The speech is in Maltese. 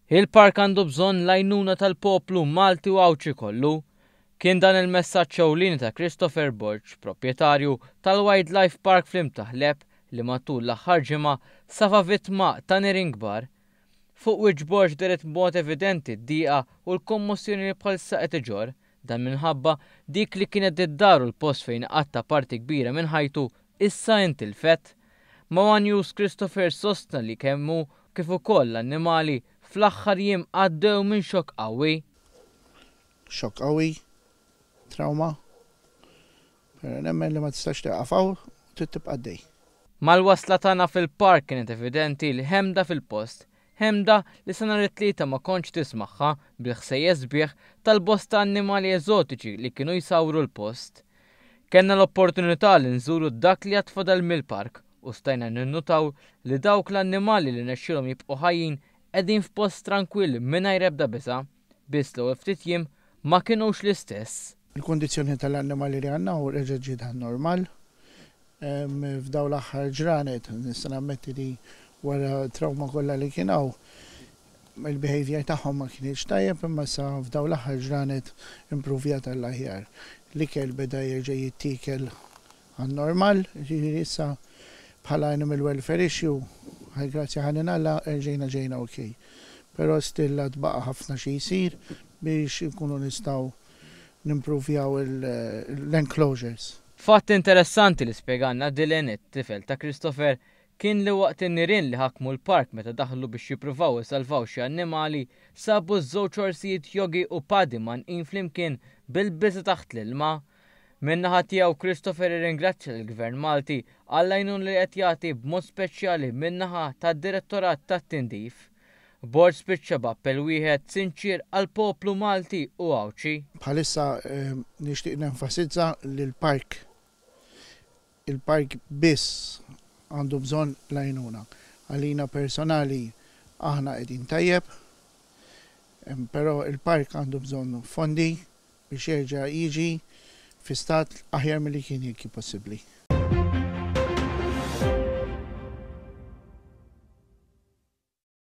Il-park għandu bżonn l-għajnuna tal-poplu Malti u Għawdxi kollu. Kien dan il-messaġġ ewlieni ta' Christopher Borg, proprjetarju tal-Wildlife Park fl-Imtaħleb li matul l-aħħar ġimgħa safa vittma ta' nirien kbar. Fuq wiċċ Borg dehret b'mod evidenti d-dieqa u l-kommossjoni li bħalissa qed iġorr, dan minħabba dik li kienet id-dar u l-post fejn iqatta' parti kbira minn ħajtu issa intilfet. Ma' one News Christopher sostna li kemm hu kif ukoll l-annimali fl-aħħar jiem għaddew minn xokk qawwi. Xokk qawwi, trawma, però nemmen li ma tistax tieqaf hawn u trid tibqa' għaddej. Mal-wasla tagħna fil-park kienet evidenti l-ħemda fil-post, ħemda li sa nhar it-Tlieta ma kontx tismagħha bil-ħsejjes sbieħ tal-bosta annimali eżotiċi li kienu jsawru l-post. Kellna l-opportunità li nżuru dak li għad fadal mill-park u stajna ninnutaw li dawk l-annimali li rnexxielhom jibqgħu ħajjin qegħdin f'post trankwill mingħajr ebda biża'. Biss l-ewwel ftit jiem ma kinux l-istess. Il-kundizzjoni tal-annimali li għandna hawn reġgħet ġiet għan-normal. F'dawn l-aħħar ġranet nista' nammetti li wara t-trawma kollha li kien hawn, il-behaviour tagħhom ma kienx tajjeb imma issa f'dawn l-aħħar ġranet impruvjat għall-aħjar. L-ikel beda jerġa' jittiekel għan-normal, jiġifieri issa bħala animal welfare issue, għall-grazzja ħanin Alla erġejna ġejna ok. Però still għad baqa' ħafna xi jsir biex inkunu nistgħu nimpruvjaw l-enclosures. Fatt interessanti li spjegalna Dylan, it-tifel ta' Christopher, kien li waqt in-nirien li ħakmu l-park meta daħlu biex jippruvaw isalvaw xi annimali, sabu ż-żewġ orsijiet Yogi u Paddy mgħannqin flimkien bil-biża' taħt l-ilma. Min-naħa tiegħu Christopher irringrazzja lill-Gvern Malti għall-għajnuna li qed jagħti b'mod speċjali min-naħa tad-Direttorat tat-Tindif. Borg spiċċa b'appell wieħed sinċier għall-poplu Malti u Għawdxi. Bħalissa nixtieq nenfasizza li l-park Il-park biss għandu bżonn l-għajnuna. Għalina personali aħna qegħdin tajjeb, però il-park għandu bżonn fondi biex jerġa' jiġi fi stat aħjar milli kien jekk possibbli.